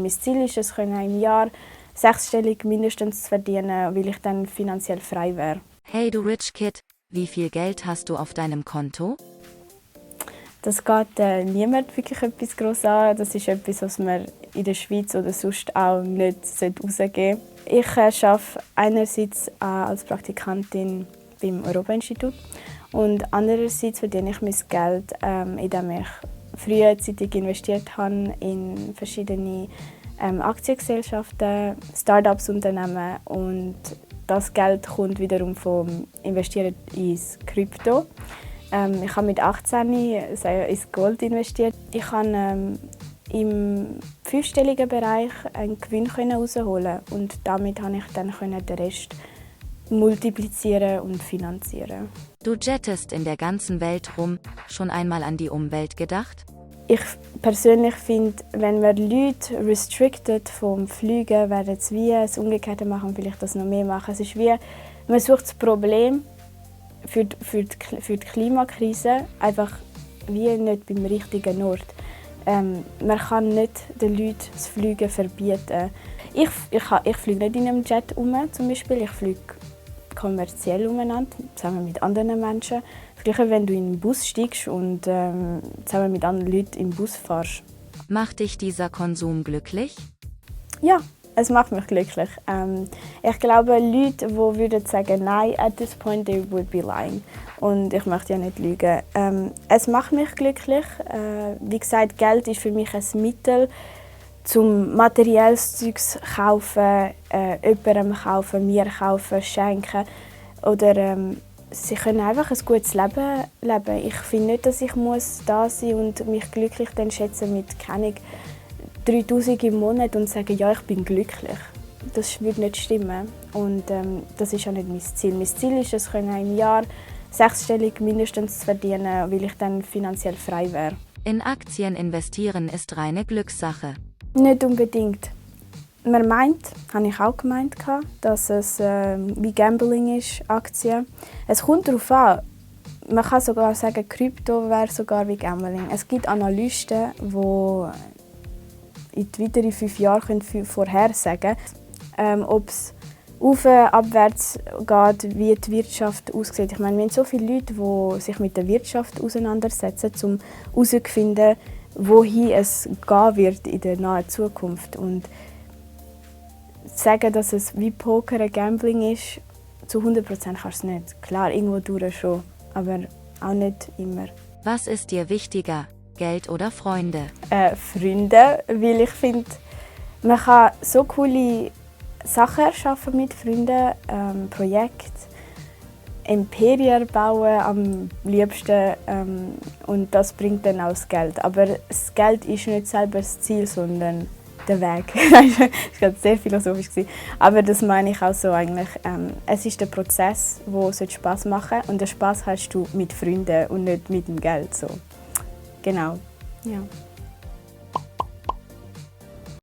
Mein Ziel ist es, im Jahr sechsstellig mindestens zu verdienen, weil ich dann finanziell frei wäre. Hey du Rich Kid, wie viel Geld hast du auf deinem Konto? Das geht niemand wirklich etwas gross an. Das ist etwas, was man in der Schweiz oder sonst auch nicht rausgeben sollte. Ich arbeite einerseits als Praktikantin beim Europa-Institut und andererseits verdiene ich mein Geld, indem ich frühzeitig investiert habe in verschiedene Aktiengesellschaften, Start-ups-Unternehmen und das Geld kommt wiederum vom Investieren ins Krypto. Ich habe mit 18 ins Gold investiert. Ich konnte im fünfstelligen Bereich einen Gewinn herausholen und damit konnte ich dann den Rest multiplizieren und finanzieren. Du jettest in der ganzen Welt rum, schon einmal an die Umwelt gedacht? Ich persönlich finde, wenn wir Leute restricted vom Fliegen, werden es wie das Umgekehrte machen und vielleicht das noch mehr machen. Es ist wie, man sucht das Problem für die Klimakrise einfach wie nicht beim richtigen Ort. Man kann nicht den Leuten das Fliegen verbieten. Ich fliege nicht in einem Jet zum Beispiel. Ich fliege kommerziell umeinander, zusammen mit anderen Menschen. Das Gleiche, wenn du in den Bus steigst und zusammen mit anderen Leuten im Bus fährst. Macht dich dieser Konsum glücklich? Ja, es macht mich glücklich. Ich glaube, Leute, die würden sagen nein, at this point they would be lying. Und ich möchte ja nicht lügen. Es macht mich glücklich. Wie gesagt, Geld ist für mich ein Mittel, zum materielles Zeugs kaufen, jemandem kaufen, mir kaufen, schenken. Oder sie können einfach ein gutes Leben leben. Ich finde nicht, dass ich da sein und mich glücklich dann schätzen mit 3'000 im Monat und sagen, ja, ich bin glücklich. Das würde nicht stimmen. Und das ist auch nicht mein Ziel. Mein Ziel ist es, im Jahr sechsstellig mindestens zu verdienen, weil ich dann finanziell frei wäre. In Aktien investieren ist reine Glückssache. Nicht unbedingt. Man meint, habe ich auch gemeint, dass es wie Gambling ist, Aktien. Es kommt darauf an. Man kann sogar sagen, Krypto wäre sogar wie Gambling. Es gibt Analysten, die in die weiteren 5 Jahre vorhersagen können, ob es abwärts geht, wie die Wirtschaft aussieht. Ich meine, wir haben so viele Leute, die sich mit der Wirtschaft auseinandersetzen, um herauszufinden, wohin es gehen wird in der nahen Zukunft. Und sagen, dass es wie Poker ein Gambling ist, zu 100% kannst du es nicht. Klar, irgendwo durch schon, aber auch nicht immer. Was ist dir wichtiger, Geld oder Freunde? Freunde, weil ich finde, man kann so coole Sachen erschaffen mit Freunden, Projekte, Imperien bauen am liebsten und das bringt dann auch das Geld. Aber das Geld ist nicht selber das Ziel, sondern der Weg. Das war sehr philosophisch. Aber das meine ich auch so eigentlich. Es ist der Prozess, der Spass machen soll und den Spass hast du mit Freunden und nicht mit dem Geld. So. Genau. Ja.